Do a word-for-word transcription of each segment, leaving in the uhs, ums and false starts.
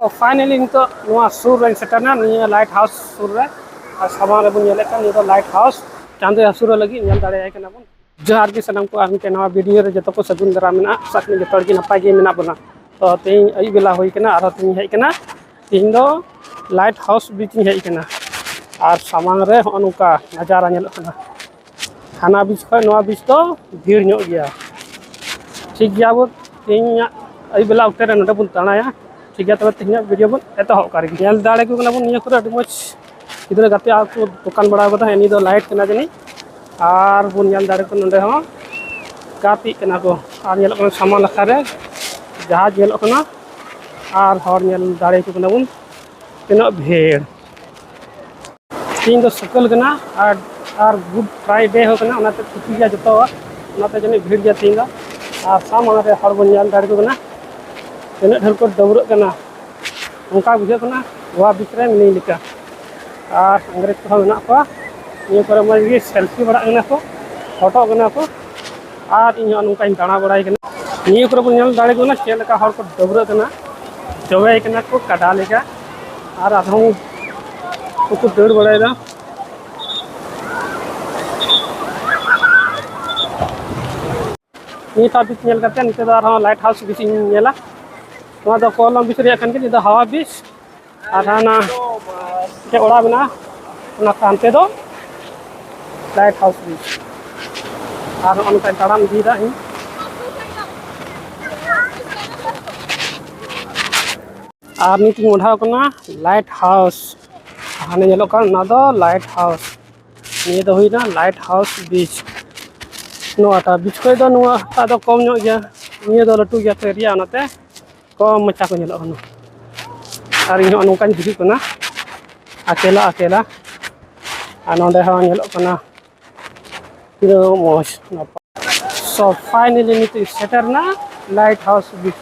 ᱛᱚ finally ᱱᱤᱛᱚᱜ ᱱᱚᱣᱟ ᱥᱩᱨ ᱨᱮᱧ ᱥᱮᱴᱮᱨᱱᱟ, ᱱᱤᱭᱟᱹ ᱞᱟᱭᱤᱴ ᱦᱟᱣᱩᱥ ᱥᱩᱨ ᱨᱮ᱾ ᱟᱨ ᱥᱟᱢᱟᱝ ᱨᱮᱵᱚᱱ ᱧᱮᱞᱮᱫ ᱠᱟᱱ ᱱᱤᱭᱟᱹ ᱫᱚ ᱞᱟᱭᱤᱴ ᱦᱟᱣᱩᱥ, ᱪᱟᱸᱫᱳᱭ ᱦᱟᱹᱥᱩᱨᱚᱜ ᱞᱟᱹᱜᱤᱫ ᱧᱮᱞ ᱫᱟᱲᱮᱭᱟᱭ ᱠᱟᱱᱟ ᱵᱚᱱ᱾ ᱡᱚᱦᱟᱨ ᱜᱮ ᱥᱟᱱᱟᱢ ᱠᱚ, ᱟᱨ ᱢᱤᱫᱴᱮᱱ ᱱᱟᱣᱟ ᱵᱷᱤᱰᱤᱭᱳ ᱨᱮ ᱡᱚᱛᱚ ᱠᱚ ᱥᱟᱹᱜᱩᱱ ᱫᱟᱨᱟᱢ ᱢᱮᱱᱟᱜᱼᱟ᱾ ᱟᱥᱟ ᱠᱚᱨᱮ ᱡᱚᱛᱚ ᱦᱚᱲ ᱜᱮ ᱱᱟᱯᱟᱭ ᱜᱮ ᱢᱮᱱᱟᱜ ᱵᱚᱱᱟ᱾ ᱛᱚ ᱛᱮᱦᱮᱧ ᱟᱹᱭᱩᱵ ᱵᱮᱞᱟ ᱦᱩᱭ ᱠᱟᱱᱟ, ᱟᱨᱦᱚᱸ ᱛᱮᱦᱮᱧ ᱦᱮᱡ ᱠᱟᱱᱟ, ᱛᱮᱦᱮᱧ ᱫᱚ ᱞᱟᱭᱤᱴ ᱦᱟᱣᱩᱥ ᱵᱤᱪ ᱤᱧ ᱦᱮᱡ ᱠᱟᱱᱟ᱾ ᱟᱨ ᱥᱟᱢᱟᱝ ᱨᱮ ᱦᱚᱸᱜᱼᱚ ᱱᱚᱝᱠᱟ ᱱᱟᱡᱟᱨᱟ ᱧᱮᱞᱚᱜ ᱠᱟᱱᱟ᱾ ᱦᱟᱱᱟ ᱵᱤᱪ ᱠᱷᱚᱱ ᱱᱚᱣᱟ ᱵᱤᱪ ᱫᱚ ᱵᱷᱤᱲ ᱧᱚᱜ ᱜᱮᱭᱟ᱾ ᱴᱷᱤᱠ ᱜᱮᱭᱟ, ᱟᱵᱚ ᱛᱮᱦᱮᱧᱟᱜ ᱟᱹᱭᱩᱵ ᱵᱮᱞᱟ ᱚᱠᱛᱮ ᱨᱮ ᱱᱚᱸᱰᱮ ᱵᱚᱱ ᱫᱟᱬᱟᱭᱟ᱾ ᱴᱷᱤᱠ ᱜᱮᱭᱟ, ᱛᱚᱵᱮ ᱛᱮᱦᱮᱧᱟᱜ ᱵᱷᱤᱰᱤᱭᱳ ᱵᱚᱱ ᱮᱛᱚᱦᱚᱵ ᱠᱟᱜ ᱞᱮᱜᱮ᱾ ᱧᱮᱞ ᱫᱟᱲᱮ ᱠᱚ ᱠᱟᱱᱟ ᱵᱚᱱ ᱱᱤᱭᱟᱹ ᱠᱚᱨᱮ ᱟᱹᱰᱤ ᱢᱚᱡᱽ ᱜᱤᱫᱽᱨᱟᱹ ᱜᱟᱛᱮ ᱟᱨ ᱠᱚ ᱫᱚᱠᱟᱱ ᱵᱟᱲᱟ ᱠᱟᱫᱟ᱾ ᱱᱤᱭᱟᱹ ᱫᱚ ᱞᱟᱭᱤᱴ ᱠᱟᱱᱟ ᱡᱟᱹᱱᱤᱡ᱾ ᱟᱨ ᱵᱚᱱ ᱧᱮᱞ ᱫᱟᱲᱮ ᱠᱚ ᱱᱚᱸᱰᱮ ᱦᱚᱸ ᱜᱟᱛᱮᱜ ᱠᱟᱱᱟ ᱠᱚ᱾ ᱟᱨ ᱧᱮᱞᱚᱜ ᱠᱟᱱᱟ ᱥᱟᱢᱟᱝ ᱱᱟᱠᱷᱟ ᱨᱮ ᱡᱟᱦᱟᱡᱽ ᱧᱮᱞᱚᱜ ᱠᱟᱱᱟ᱾ ᱟᱨ ᱦᱚᱲ ᱧᱮᱞ ᱫᱟᱲᱮ ᱠᱚ ᱠᱟᱱᱟ ᱵᱚᱱ ᱛᱤᱱᱟᱹᱜ ᱵᱷᱤᱲ᱾ ᱛᱮᱦᱮᱧ ᱫᱚ ᱥᱩᱠᱟᱹᱞ ᱠᱟᱱᱟ ᱟᱨ, ᱟᱨ ᱜᱩᱰ ᱯᱷᱨᱟᱭᱰᱮ ᱦᱚᱸ ᱠᱟᱱᱟ, ᱚᱱᱟᱛᱮ ᱪᱷᱩᱴᱤ ᱜᱮᱭᱟ ᱡᱚᱛᱚᱣᱟᱜ, ᱚᱱᱟᱛᱮ ᱡᱟᱹᱱᱤᱡ ᱵᱷᱤᱲ ᱜᱮᱭᱟ ᱛᱮᱦᱮᱧ ᱫᱚ᱾ ᱟᱨ ᱥᱟᱢᱟᱝ ᱨᱮ ᱦᱚᱲ ᱵᱚᱱ ᱧᱮᱞ ᱫᱟᱲᱮ ᱠᱚ ᱠᱟᱱᱟ, ᱛᱤᱱᱟᱹᱜ ᱰᱷᱮᱨ ᱠᱚ ᱰᱟᱹᱵᱽᱨᱟᱹᱜ ᱠᱟᱱᱟ᱾ ᱚᱱᱠᱟ ᱵᱩᱡᱷᱟᱹᱜ ᱠᱟᱱᱟ ᱜᱳᱣᱟ ᱵᱤᱪ ᱨᱮ ᱢᱤᱱᱟᱹᱧ ᱞᱮᱠᱟ᱾ ᱟᱨ ᱤᱝᱨᱮᱡᱽ ᱠᱚᱦᱚᱸ ᱢᱮᱱᱟᱜ ᱠᱚᱣᱟ ᱱᱤᱭᱟᱹ ᱠᱚᱨᱮ, ᱢᱚᱡᱽ ᱜᱮ ᱥᱮᱞᱯᱷᱤ ᱵᱟᱲᱟᱜ ᱠᱟᱱᱟ ᱠᱚ, ᱯᱷᱳᱴᱳᱜ ᱠᱟᱱᱟ ᱠᱚ᱾ ᱟᱨ ᱤᱧ ᱦᱚᱸ ᱱᱚᱝᱠᱟᱧ ᱫᱟᱬᱟ ᱵᱟᱲᱟᱭ ᱠᱟᱱᱟ᱾ ᱱᱤᱭᱟᱹ ᱠᱚᱨᱮ ᱵᱚᱱ ᱧᱮᱞ ᱫᱟᱲᱮ ᱠᱚ ᱠᱟᱱᱟ ᱪᱮᱫ ᱞᱮᱠᱟ ᱦᱚᱲ ᱠᱚ ᱰᱟᱹᱵᱽᱨᱟᱹᱜ ᱠᱟᱱᱟ, ᱡᱚᱵᱮ ᱠᱟᱱᱟ ᱠᱚ ᱠᱟᱰᱟ ᱞᱮᱠᱟ, ᱟᱨ ᱟᱨᱦᱚᱸ ᱠᱚᱠᱚ ᱫᱟᱹᱲ ᱵᱟᱲᱟᱭᱮᱫᱟ᱾ ᱱᱤᱭᱟᱹ ᱴᱟᱜ ᱵᱤᱪ ᱧᱮᱞ ᱠᱟᱛᱮ ᱱᱤᱛᱚᱜ ᱫᱚ ᱟᱨᱦᱚᱸ ᱞᱟᱭᱤᱴ ᱦᱟᱣᱩᱥ ᱵᱤᱪ ᱤᱧ ᱧᱮᱞᱟ᱾ ᱱᱚᱣᱟ ᱫᱚ ᱠᱚᱞᱚᱢ ᱵᱤᱪ ᱨᱮᱭᱟᱜ ᱠᱟᱱ ᱜᱮᱭᱟ, ᱱᱤᱭᱟᱹ ᱫᱚ ᱦᱟᱣᱟ ᱵᱤᱪ᱾ ᱟᱨ ᱦᱟᱱᱟ ᱢᱤᱫᱴᱮᱡ ᱚᱲᱟᱜ ᱢᱮᱱᱟᱜᱼᱟ, ᱚᱱᱟ ᱦᱟᱱᱛᱮ ᱫᱚ ᱞᱟᱭᱤᱴ ᱦᱟᱣᱩᱥ ᱵᱤᱪ᱾ ᱟᱨ ᱱᱚᱜᱼᱚ ᱱᱚᱝᱠᱟᱧ ᱛᱟᱲᱟᱢ ᱤᱫᱤᱭᱮᱫᱟ ᱤᱧ᱾ ᱟᱨ ᱱᱤᱛ ᱤᱧ ᱢᱚᱰᱷᱟᱣ ᱠᱟᱱᱟ ᱞᱟᱭᱤᱴ ᱦᱟᱣᱩᱥ᱾ ᱦᱟᱱᱮ ᱧᱮᱞᱚᱜ ᱠᱟᱱ ᱚᱱᱟ ᱫᱚ ᱞᱟᱭᱤᱴ ᱦᱟᱣᱩᱥ᱾ ᱱᱤᱭᱟᱹ ᱫᱚ ᱦᱩᱭᱱᱟ ᱞᱟᱭᱤᱴ ᱦᱟᱣᱩᱥ ᱵᱤᱪ᱾ ᱱᱚᱣᱟᱴᱟᱜ ᱵᱤᱪ ᱠᱷᱚᱡ ᱫᱚ ᱱᱚᱣᱟᱴᱟᱜ ᱫᱚ ᱠᱚᱢ ᱧᱚᱜ ᱜᱮᱭᱟ, ᱱᱤᱭᱟᱹ ᱫᱚ ᱞᱟᱹᱴᱩ ᱜᱮᱭᱟ ᱛᱚ ᱮᱨᱤᱭᱟ, ᱚᱱᱟᱛᱮ ᱠᱚᱢ ᱢᱟᱪᱷᱟ ᱠᱚ ᱧᱮᱞᱚᱜ ᱠᱟᱱᱟ᱾ ᱟᱨ ᱤᱧ ᱦᱚᱸ ᱱᱚᱝᱠᱟᱧ ᱦᱤᱡᱩᱜ ᱠᱟᱱᱟ ᱟᱠᱮᱞᱟ ᱟᱠᱮᱞᱟ᱾ ᱟᱨ ᱱᱚᱸᱰᱮ ᱦᱚᱸ ᱧᱮᱞᱚᱜ ᱠᱟᱱᱟ ᱛᱤᱱᱟᱹᱜ ᱢᱚᱡᱽ ᱱᱟᱯᱟᱭ᱾ So finally ᱱᱤᱛᱚᱜ ᱥᱮᱴᱮᱨ ᱮᱱᱟ ᱞᱟᱭᱤᱴ ᱦᱟᱣᱩᱥ ᱵᱤᱪ᱾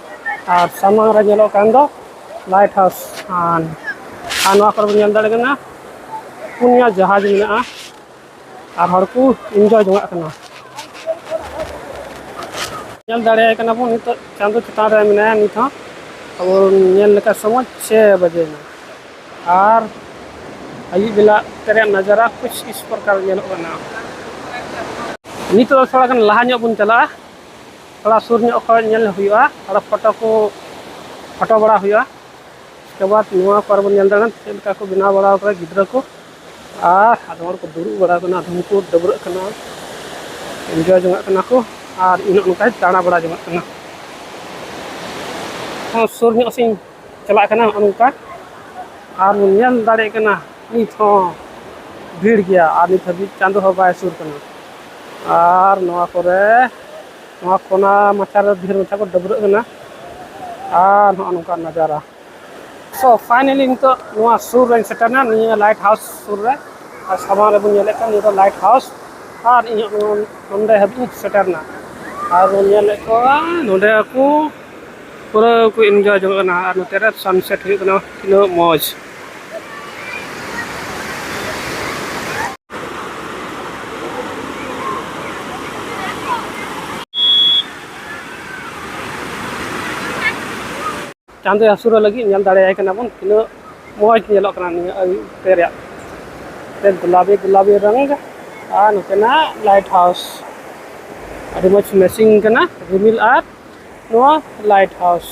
ᱟᱨ ᱥᱟᱢᱟᱝ ᱨᱮ ᱧᱮᱞᱚᱜ ᱠᱟᱱ ᱫᱚ ᱞᱟᱭᱤᱴ ᱦᱟᱣᱩᱥ᱾ ᱟᱨ, ᱟᱨ ᱱᱚᱣᱟ ᱠᱚᱨᱮ ᱵᱚᱱ ᱧᱮᱞ ᱫᱟᱲᱮᱭᱟᱜ ᱠᱟᱱᱟ ᱯᱩᱱᱭᱟ ᱡᱟᱦᱟᱡᱽ ᱢᱮᱱᱟᱜᱼᱟ᱾ ᱟᱨ ᱦᱚᱲ ᱠᱚ ᱤᱱᱡᱚᱭ ᱡᱚᱝᱟᱜ ᱠᱟᱱᱟ᱾ ᱧᱮᱞ ᱫᱟᱲᱮᱭᱟᱭ ᱠᱟᱱᱟ ᱵᱚᱱ ᱱᱤᱛᱚᱜ ᱪᱟᱸᱫᱚ ᱪᱮᱛᱟᱱ ᱨᱮ ᱢᱮᱱᱟᱭᱟ ᱱᱤᱛ ᱦᱚᱸ᱾ ᱟᱵᱚ ᱧᱮᱞ ᱞᱮᱠᱟ ᱥᱚᱢᱚᱭ ᱪᱷᱮ ᱵᱟᱡᱮ ᱮᱱᱟ, ᱟᱨ ᱟᱹᱭᱩᱵ ᱵᱮᱞᱟ ᱛᱮᱨᱮᱭᱟᱜ ᱱᱟᱡᱟᱨᱟ ᱠᱩᱪ ᱤᱥ ᱯᱨᱚᱠᱟᱨ ᱧᱮᱞᱚᱜ ᱠᱟᱱᱟ᱾ ᱱᱤᱛᱚᱜ ᱫᱚ ᱛᱷᱚᱲᱟ ᱜᱟᱱ ᱞᱟᱦᱟ ᱧᱚᱜ ᱵᱚᱱ ᱪᱟᱞᱟᱜᱼᱟ, ᱛᱷᱚᱲᱟ ᱥᱩᱨ ᱧᱚᱜ ᱠᱷᱚᱱ ᱧᱮᱞ ᱦᱩᱭᱩᱜᱼᱟ, ᱛᱷᱚᱲᱟ ᱯᱷᱳᱴᱳ ᱠᱚ ᱯᱷᱳᱴᱳ ᱵᱟᱲᱟ ᱦᱩᱭᱩᱜᱼᱟ᱾ ᱩᱥᱠᱮ ᱵᱟᱫ ᱱᱚᱣᱟ ᱠᱚᱨᱮ ᱵᱚᱱ ᱧᱮᱞ ᱫᱟᱲᱮᱭᱟᱜᱼᱟ ᱪᱮᱫ ᱞᱮᱠᱟ ᱠᱚ ᱵᱮᱱᱟᱣ ᱵᱟᱲᱟ ᱟᱠᱟᱫᱟ ᱜᱤᱫᱽᱨᱟᱹ ᱠᱚ, ᱟᱨ ᱟᱫᱚᱢ ᱦᱚᱲ ᱠᱚ ᱫᱩᱲᱩᱵ ᱵᱟᱲᱟ ᱟᱠᱟᱱᱟ, ᱟᱫᱚᱢ ᱠᱚ ᱰᱟᱹᱵᱽᱨᱟᱹᱜ ᱠᱟᱱᱟ, ᱮᱱᱡᱚᱭ ᱡᱚᱝᱟᱜ ᱠᱟᱱᱟ ᱠᱚ, ᱟᱨ ᱤᱧ ᱦᱚᱸ ᱱᱚᱝᱠᱟᱧ ᱫᱟᱬᱟ ᱵᱟᱲᱟ ᱡᱚᱝᱟᱜ ᱠᱟᱱᱟ᱾ ᱦᱚᱸ, ᱥᱩᱨ ᱧᱚᱜ ᱥᱮᱫ ᱤᱧ ᱪᱟᱞᱟᱜ ᱠᱟᱱᱟ ᱱᱚᱜᱼᱚ ᱱᱚᱝᱠᱟ, ᱟᱨ ᱵᱚᱱ ᱧᱮᱞ ᱫᱟᱲᱮᱭᱟᱜ ᱠᱟᱱᱟ ᱱᱤᱛ ᱦᱚᱸ ᱵᱷᱤᱲ ᱜᱮᱭᱟ, ᱟᱨ ᱱᱤᱛ ᱦᱟᱹᱵᱤᱡ ᱪᱟᱸᱫᱚ ᱦᱚᱸ ᱵᱟᱭ ᱥᱩᱨ ᱠᱟᱱᱟ᱾ ᱟᱨ ᱱᱚᱣᱟ ᱠᱚᱨᱮ, ᱱᱚᱣᱟ ᱠᱚᱱᱟ ᱢᱟᱪᱷᱟ ᱨᱮ ᱰᱷᱮᱨ ᱢᱟᱪᱷᱟ ᱠᱚ ᱰᱟᱹᱵᱽᱨᱟᱹᱜ ᱠᱟᱱᱟ, ᱟᱨ ᱱᱚᱜᱼᱚ ᱱᱚᱝᱠᱟ ᱱᱟᱡᱟᱨᱟ᱾ So finally ᱱᱤᱛᱚᱜ ᱱᱚᱣᱟ ᱥᱩᱨ ᱨᱮᱧ ᱥᱮᱴᱮᱨᱱᱟ, ᱱᱤᱭᱟᱹ ᱞᱟᱭᱤᱴ ᱦᱟᱣᱩᱥ ᱥᱩᱨ ᱨᱮ, ᱟᱨ ᱥᱟᱢᱟᱝ ᱨᱮᱵᱚᱱ ᱧᱮᱞᱮᱫ ᱠᱟᱱ ᱱᱤᱭᱟᱹ ᱫᱚ ᱞᱟᱭᱤᱴ ᱦᱟᱣᱩᱥ, ᱟᱨ ᱤᱧ ᱱᱚᱜᱼᱚ ᱱᱚᱰᱮ ᱦᱟᱹᱵᱤᱡ ᱤᱧ ᱥᱮᱴᱮᱨᱱᱟ᱾ ᱟᱨ ᱵᱚᱱ ᱧᱮᱞᱮᱫ ᱠᱚᱣᱟ ᱱᱚᱰᱮ ᱠᱚ ᱯᱩᱨᱟᱹ ᱠᱚ ᱮᱱᱡᱚᱭ ᱡᱚᱝ ᱠᱟᱱᱟ, ᱟᱨ ᱱᱚᱛᱮ ᱨᱮ ᱥᱟᱱᱥᱮᱴ ᱦᱩᱭᱩᱜ ᱠᱟᱱᱟ, ᱛᱤᱱᱟᱹᱜ ᱢᱚᱡᱽ᱾ ᱪᱟᱸᱫᱚᱭ ᱦᱟᱹᱥᱩᱨᱚᱜ ᱞᱟᱹᱜᱤᱫ ᱧᱮᱞ ᱫᱟᱲᱮᱭᱟᱭ ᱠᱟᱱᱟ ᱵᱚᱱ, ᱛᱤᱱᱟᱹᱜ ᱢᱚᱡᱽ ᱧᱮᱞᱚᱜ ᱠᱟᱱᱟ ᱱᱤᱭᱟᱹ ᱟᱹᱭᱩᱵ ᱚᱠᱛᱮ ᱨᱮᱭᱟᱜ᱾ ᱛᱮ ᱜᱩᱞᱟᱵᱤ ᱜᱩᱞᱟᱵᱤ ᱨᱚᱝ ᱟᱨ ᱱᱚᱛᱮᱱᱟᱜ ᱞᱟᱭᱤᱴ ᱦᱟᱣᱩᱥ ᱟᱹᱰᱤ ᱢᱚᱡᱽ ᱢᱮᱪᱤᱝ ᱠᱟᱱᱟ, ᱨᱤᱢᱤᱞ ᱟᱨ ᱱᱚᱣᱟ ᱞᱟᱭᱤᱴ ᱦᱟᱣᱩᱥ᱾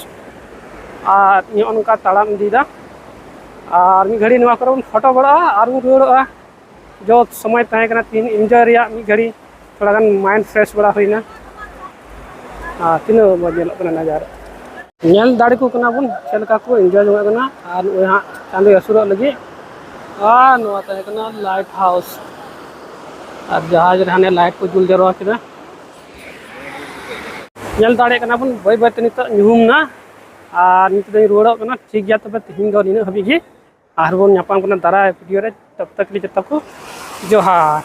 ᱟᱨ ᱱᱚᱜᱼᱚ ᱱᱚᱝᱠᱟ ᱛᱟᱲᱟᱢ ᱤᱫᱤᱭᱮᱫᱟ, ᱟᱨ ᱢᱤᱫ ᱜᱷᱟᱹᱲᱤ ᱱᱚᱣᱟ ᱠᱚᱨᱮ ᱵᱚᱱ ᱯᱷᱳᱴᱳ ᱵᱟᱲᱟᱜᱼᱟ ᱟᱨ ᱵᱚᱱ ᱨᱩᱣᱟᱹᱲᱚᱜᱼᱟ᱾ ᱡᱚᱛ ᱥᱚᱢᱚᱭ ᱛᱟᱦᱮᱸ ᱠᱟᱱᱟ ᱛᱤᱦᱤᱧ ᱮᱱᱡᱚᱭ ᱨᱮᱭᱟᱜ, ᱢᱤᱫ ᱜᱷᱟᱹᱲᱤ ᱛᱷᱚᱲᱟ ᱜᱟᱱ ᱢᱟᱭᱤᱱᱰ ᱯᱷᱨᱮᱥ ᱵᱟᱲᱟ ᱦᱩᱭᱱᱟ᱾ ᱟᱨ ᱛᱤᱱᱟᱹᱜ ᱢᱚᱡᱽ ᱧᱮᱞᱚᱜ ᱠᱟᱱᱟ ᱱᱟᱡᱟᱨᱟ᱾ ᱧᱮᱞ ᱫᱟᱲᱮ ᱠᱚ ᱠᱟᱱᱟ ᱵᱚᱱ ᱪᱮᱫ ᱞᱮᱠᱟ ᱠᱚ ᱮᱱᱡᱚᱭ ᱡᱚᱝᱟᱜ ᱠᱟᱱᱟ᱾ ᱟᱨ ᱱᱚᱜᱼᱚᱭ ᱦᱟᱸᱜ ᱪᱟᱸᱫᱚᱭ ᱦᱟᱹᱥᱩᱨᱚᱜ ᱞᱟᱹᱜᱤᱫ᱾ ᱟᱨ ᱱᱚᱣᱟ ᱛᱟᱦᱮᱸ ᱠᱟᱱᱟ ᱞᱟᱭᱤᱴ ᱦᱟᱣᱩᱥ, ᱟᱨ ᱡᱟᱦᱟᱡᱽ ᱨᱮ ᱦᱟᱱᱮ ᱞᱟᱭᱤᱴ ᱠᱚ ᱡᱩᱞ ᱡᱟᱨᱣᱟ ᱠᱮᱫᱟ᱾ ᱧᱮᱞ ᱫᱟᱲᱮᱭᱟᱜ ᱠᱟᱱᱟ ᱵᱚᱱ ᱵᱟᱹᱭ ᱵᱟᱹᱭ ᱛᱮ ᱱᱤᱛᱚᱜ ᱧᱩᱦᱩᱢ ᱱᱟ, ᱟᱨ ᱱᱤᱛᱚᱜ ᱫᱚᱧ ᱨᱩᱣᱟᱹᱲᱚᱜ ᱠᱟᱱᱟ᱾ ᱴᱷᱤᱠ ᱜᱮᱭᱟ, ᱛᱚᱵᱮ ᱛᱮᱦᱮᱧ ᱫᱚ ᱱᱤᱱᱟᱹᱜ ᱦᱟᱹᱵᱤᱡ ᱜᱮ, ᱟᱨᱦᱚᱸ ᱵᱚᱱ ᱧᱟᱯᱟᱢ ᱠᱟᱱᱟ ᱫᱟᱨᱟᱭ ᱵᱷᱤᱰᱤᱭᱳ ᱨᱮ᱾ ᱛᱚᱵ ᱛᱚᱠ ᱞᱟᱹᱜᱤᱫ ᱡᱚᱛᱚ ᱠᱚ ᱡᱚᱦᱟᱨ᱾